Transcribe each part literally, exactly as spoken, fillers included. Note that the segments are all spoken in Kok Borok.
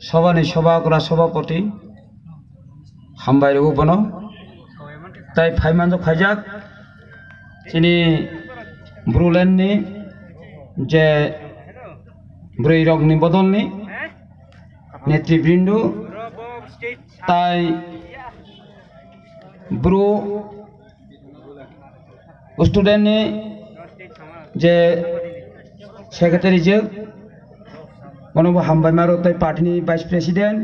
Sobani soba kura sobapoti hambai rwo bono. Tai phaimanjak phaijak chini Bru land ni je bwrwi rok ni bodol ni netribrindu tai Bru student ni je secretary je bono bo hambai maro tai party ni vice president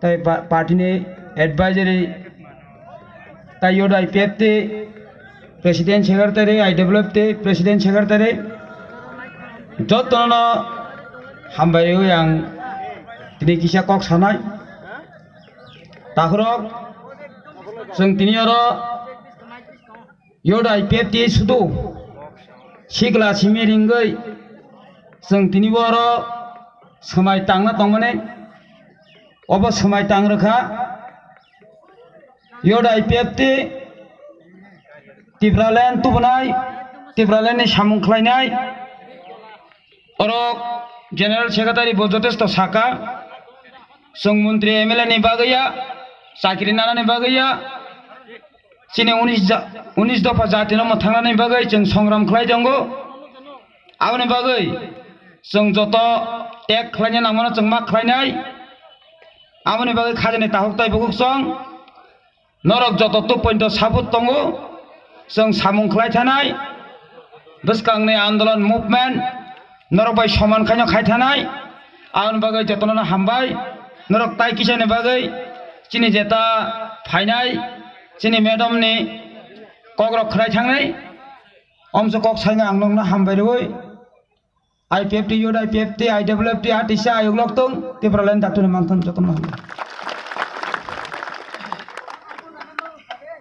tai pa-, party ni advisory tai yoda I P F T president secretary, I W F T president secretary jotono hambai rwi ang tini kisa kok sanai takhorok chwng tini oro Yod I P F T sudu sikla simi ringwi chwng tini bo oro swmai tangna tongmani obo swmai tang rwkha. Yod I P F T Tipraland tubunai, Tipraland ni samung khlainai oro General Secretary bo jotesto saka chwng montri M L A ni bagwi ya, chakri nanani bagwi ya, chini unis ja-, unis dopha jatino mwthangnani bagwi chwng songram khlai tongo. Aboni bagwi chwng joto tag khlaina nangmano chwng ma khlainai. Aboni bagwi khajani tahuk tai bukhuk chwng norok joto tubui pointo support tongo. Chwng samung khlai thanai bwskangni andolon movement norok bai soman khaino khai thanai. Aboni bagwi jotono hambai norok tai kisani bagwi chini jeta phainai chini madam ni kokrok khwrai thangnai. Omso kok saino ang nokno hambai rwi I P F T, Yod I P F T, I W F T, atisa ayuk lok tong, Tipraland daktuni mangthon jotono hambai.